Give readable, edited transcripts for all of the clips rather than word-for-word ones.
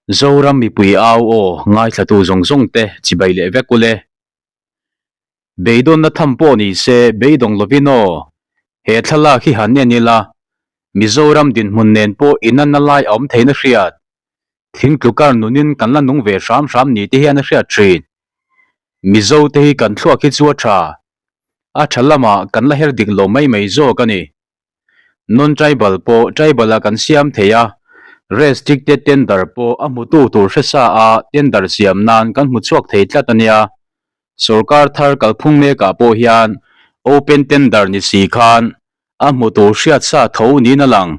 Zoram mipui au aw ngaithlatu zawng zawng te chibai leh vek ule. Beidawnna tham pawh ni se beidawng lovin aw, he thlalak hi han en ila, Mizoram dinhmun nen pawh inanna lai a awm theihna hriat, thingtlukar nunin kan la nung ve hram hram ni te hian a hriat thin. Mizo te hi kan thluak hi chu a tha, a tha lamah kan la her dik lo mai mai zawk a ni. Non-tribal pawh tribal a kan siam thei a, restricted tender pawh a hmutu tur hre sa a tender siam nan kan hmu chhuak thei tlat a nia. Sorkar thar kalphung mekah pawh hian open tender ni si khan a hmu tur hriat sa tho niin a lang.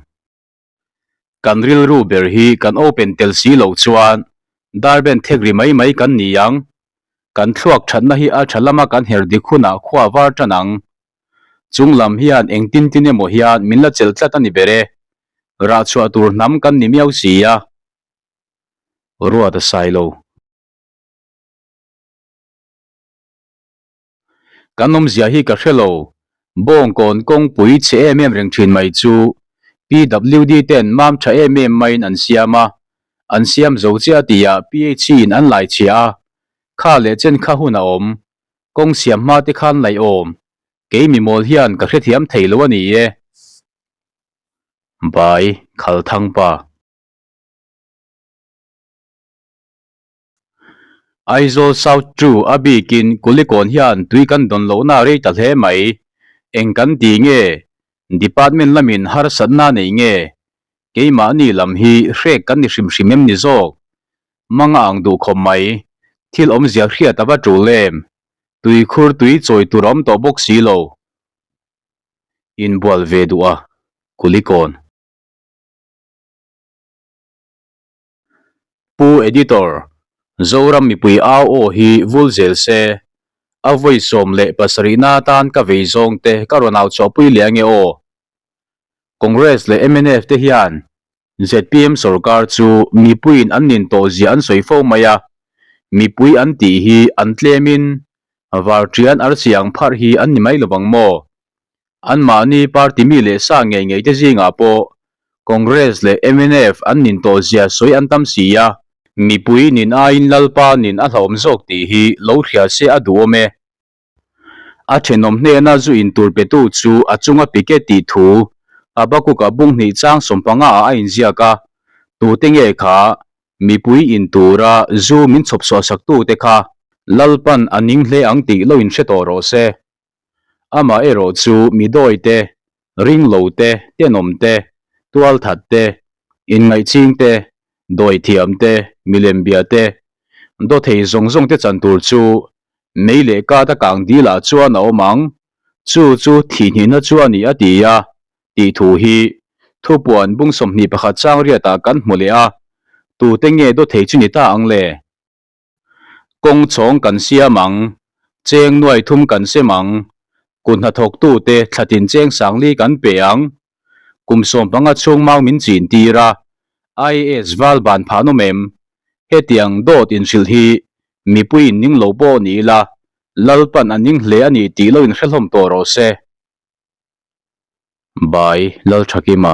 Kan rilru ber hi kan open tel si loh chuan darben thek ri mai mai kan ni ang. Kan thluak thatna hi a tha lama kan her dik hunah khua var tan ang. Chung lam hian engtin tin emaw hian min la chelh tlat a ni ber e. Rah chhuah tur hnam kan ni miau si a. Ruat a sai lo. Kan awmzia hi ka hre lo. Bawngkawn kawngpui chhe em em reng thin mai chu PWD ten mam tha em em maiin an siam a, an siam zo chiah tihah PHC in an lai chhia a, kha leh chen kha hun a awm. Kawng siam hma te khan laih awm. Kei mi mawl hian ka hrethiam thei lo a ni e. Bai Khalthangpa. Aizawl South chu a bikin Kulikawn hian tui kan dawn lohna a rei ta hle mai. Eng kan ti nge? Department lamin harsatna nei nge? Keimahni lam hi hrek kan ni hrim hrim em ni zawk? Manga ang duh khawp mai. Thil awmzia hriat a va tul em? Tuikhur tui chawi tur a awm tawh bawk si lo. Inbual ve duh a, Kulikawn. Pu Editor, Zoram mipui au aw hi vul zel se, a vawi 17 na atan ka vei zawng te ka rawn au chhuahpui leh ange aw. Congress leh mnf te hian zpm sorkar chu mipuiin an nin tawh zia an sawi fo mai a, mipui an tih hi an tlemin varṭian arsi ang pharh hi an ni mai lovang maw? Anmahni party mi leh sa ngei ngei te zingah pawh Congress leh mnf an nin tawh zia sawi an tam si a, mipui nin aiin Lalpa nin a hlauhawm zawk tih hi lo hria se a duhawm e. A thenawm hnena zu in tur petu chu a chunga pike tih thu Habakkuk-a bung hnih chang 15 ah a inziak a, tute nge kha mipui in tura zu min chhawp suah saktu te kha Lalpan a ning hle ang tih lo inhre tawh rawh se. Amah erawh chu mi dawi te, ring lo te, tenawm te, tualthat te, inngaihching te, dawithiam te, milembia te, dawthei zawng zawng te chan tur chu mei leh kat a kang dil ah chuan a awm ang, chu chu thihhnihna chu a ni a ti a, tih thu hi thupuan bung 21 chang riatah kan hmu leh a, tute nge dawthei chu ni ta ang le? Kawng chhawng kan siam ang, cheng nuai thum kan sem ang, kut hnathawktute thlatin cheng sangli kan pe ang. Kum 15 chhung mau min chin tir a, IAS val ban phah nawm em? Hetiang dawt inhrilh hi mipui in ning lo pawh ni ila, Lalpan a ning hle a ni tih lo inhre hlawm tawh rawh se. By Lalthakima.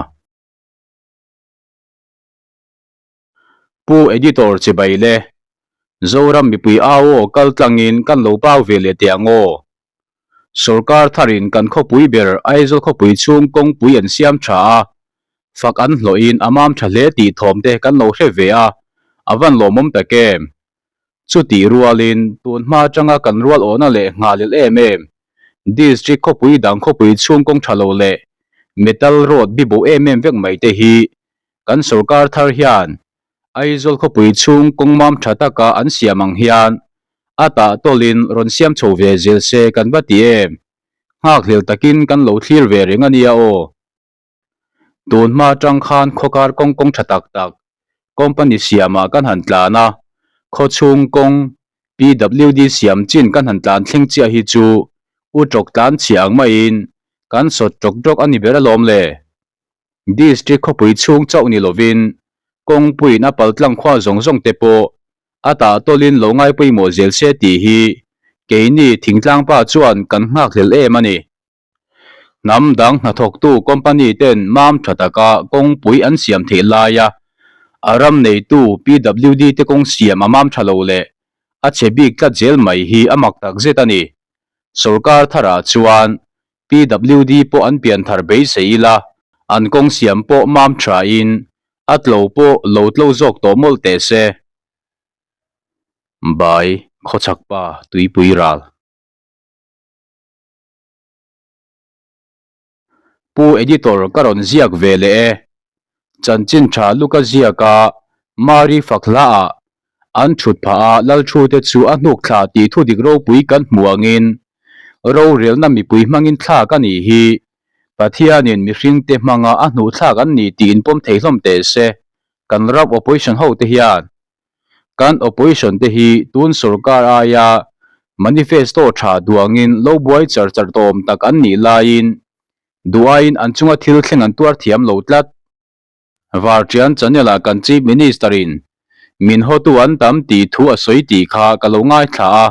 Pu Editor chibai le, Zoram mipui au aw kal tlangin kan lo pau ve leh teh ang aw. Sorkar tharin kan khawpui ber Aizawl khawpui chhung kawngpui an siam tha a, fak an hlawhin a mam tha hle tih thawm te kan lo hre ve a, a van lawmawm tak em. Chutih rualin tun hma atanga kan rual awhna leh nghalel em em, District khawpui dang khawpui chhung kawng tha lo leh metal road bibo em em vek mai te hi Kan sorkar thar hian Aizawl khawpui chhung kawng mam tha taka an siam ang hian a tah tawlin rawn siam chho ve zel se kan va ti em? Nghakhlel takin kan lo thlir ve reng a nia aw. Tun hma atang khan khawkar kawng kawng tha tak tak company siamah kan han tlan a, khaw chhung kawng PWD siam chin kan han tlan thleng chiah hi chu u tawk tlan chhia ang maiin kan sawt tawk tawk a ni ber alawm le. District khawpui chhung chauh ni lovin kawngpuiin a paltlang khua zawng zawng te pawh a tah tawlin lo ngai pawimawh zel se tih hi keini thingtlang pa chuan kan nghakhlel em a ni. Hnam dang hnathawktu company ten mam tha taka kawngpui an siam theih laia. A ram neitu PWD te kawng siam a mam tha lo leh a chhe bik tlat zel mai hi a mak tak zet a ni. Sorkar tharah chuan PWD pawh an pian thar beisei ila, an kawng siam pawh mam thain a tlo pawh lo tlo zawk tawh mawlh teh se. Bai, Khawchhakpa, Tuipui ral. Pu Editor ka rawn ziak ve leh e. Chanchin tha Luka ziaka Mari fak hla ah an thut phah a Lalthu te chu a hnuk thla tih thu dik ropui kan hmu angin rorelna mipui hmangin thlak a nih hi Pathianin mihring te hmanga a hnuh thlak an ni tih inpawm thei hlawm teh se kan ram opposition ho te hian Kan opposition te hi tun sorkar aia manifesto tha duangin lo buai char char tawm tak an nih laiin duh aiin an chunga thil thleng an tuar thiam lo tlat. Vartian channel ah kan Chief Minister in min hawtu an tam tih thu a sawi tih kha ka lo ngaithla a,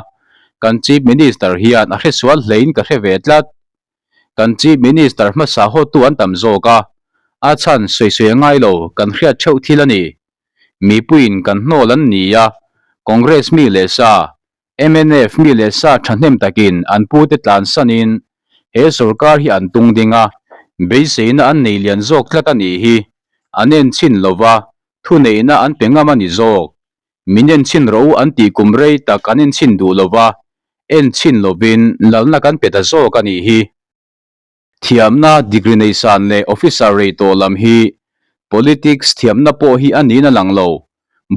kan Chief Minister hian a hresual hlein ka hre ve tlat. Kan Chief Minister hmasa hawtu an tam zawk a, a chhan sawi sawi a ngai lo, kan hriat theuh thil a ni. Mipuiin kan hnawl an ni a, Congress mi leh sa, mnf mi leh sa thahnem takin an pute tlansanin he sorkar hi an tung ding a, beiseina an nei lian zawk tlat a nih hi. An enchhin lova, thuneihna an pe ngam a ni zawk. Min enchhin rawh u an tih kum rei tak an enchhin duh lova, enchhin lovin lalna kan pe ta zawk a nih hi. Thiamna degree nei san leh officer rei tawh lam hi politics thiamna pawh hi a niin a lang lo.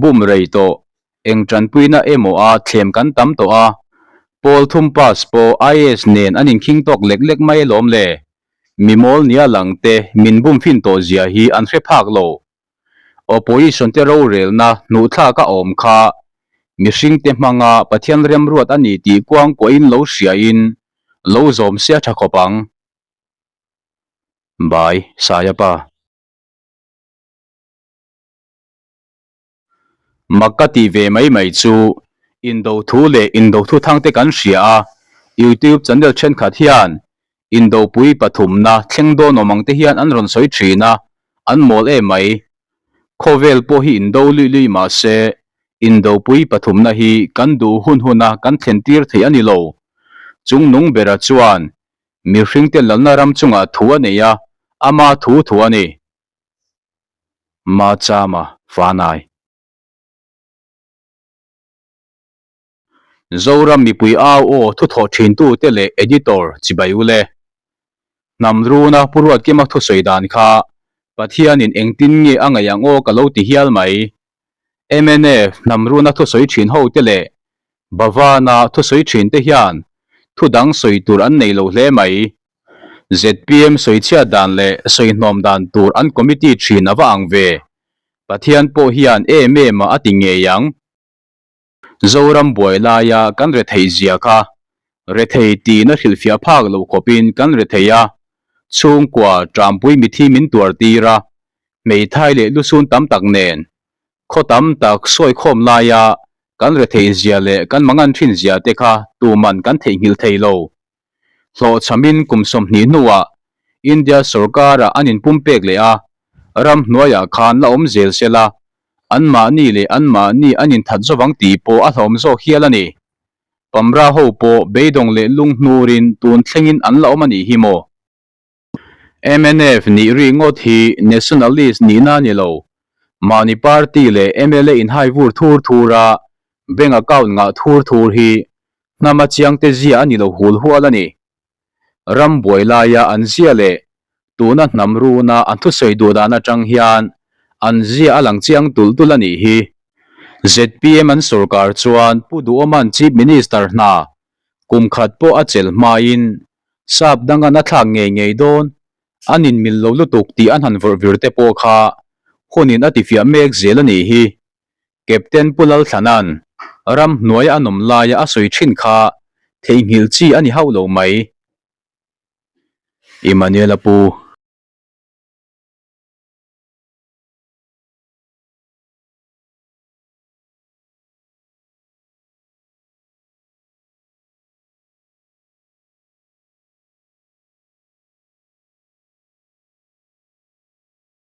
Bum rei tawh, eng tanpuina emaw a thlem kan tam tawh a, Pawl thum pass pawh IAS nen an inkhing tawk lek lek mai alawm le. Mi mawl nia lang te min bum fin tawh zia hi an hre phak lo. Opposition te rorelna hnuhthlak a awm kha mihring te hmanga Pathian remruat a ni tih kuang kuahin lo hriain lo zawm se a tha khawp ang. Bai, Saia pa. Mak ka tih ve mai mai chu Indo thu leh Indo thu thang te kan hria a, YouTube channel thenkhat hian Indopui pathumna thleng dawn awm ang te hian an rawn sawi thin a, an mawl em mai. Khawvel pawh hi indo luih luih mah se, Indopui pathumna hi kan duh hun huna kan thlen tir theih a ni lo. Chungnung bera chuan mihringte lalna ram chungah thu a nei a, ama thu thu a ni. Machama Fanai. Zoram mipui au aw thuthawh thintute leh editor chibai ule. Hnam runa Pu Ruatkima thusawi dan kha Pathianin engtin nge a ngaih ang aw ka lo ti hial mai. Mnf hnam runa thusawi thin hote leh Bhavana thusawi thinte hian thu dang sawi tur an nei lo hle mai. Zpm sawi chhiat dan leh sawi hnawm dan tur an committee thin a va ang ve. Pathian pawh hian em em a a ti ngei ang. Zoram buai laia kan rethei zia kha rethei tiin a hrilhfiah phak loh khawpin kan rethei a, chhungkua ṭampui mithi min tuar tir a, hmeithai leh lusun tam tak nen khaw tam tak sawi khawm laia kan rethei zia leh kan mangan ṭhin zia te kha tuman kan theihnghilh thei lo. Hlawhchhamin kum 20 hnuah India sorkarah an inpumpek leh a, ramhnuaiah khan la awm zel se la, anmahni leh anmahni an inthat zawvang tih pawh a hlawm zawk hial a ni. Pamra ho pawh beidawng leh lunghnurin tun thlengin an la awm a nih hi maw? Mnf nih ri ngawt hi nationalist nihna a ni lo. Mahni party leh mla inhai vur thur thur a, bank account ngah thur thur hi hnama chiangte zia a ni lo hul hual a ni. Ram buai laia an zia leh tuna hnam runa an thusawi duh dan atang hian an zia a lang chiang tulh tulh a nih hi. Zpm an sorkar chuan Pu Duhawma'n Chief Minister hna kum khat pawh a chelh hmain sap dangan a thlak ngei ngei dawn, an inmil lo lutuk tih an han vawrh vir te pawh kha hunin a tifiah mek zel a nih hi. Captain Pu Lalthlana'n ram hnuaia a nawm laia a sawi thin kha theihnghilh chi a ni hauh lo mai. Emmanuel-a pu.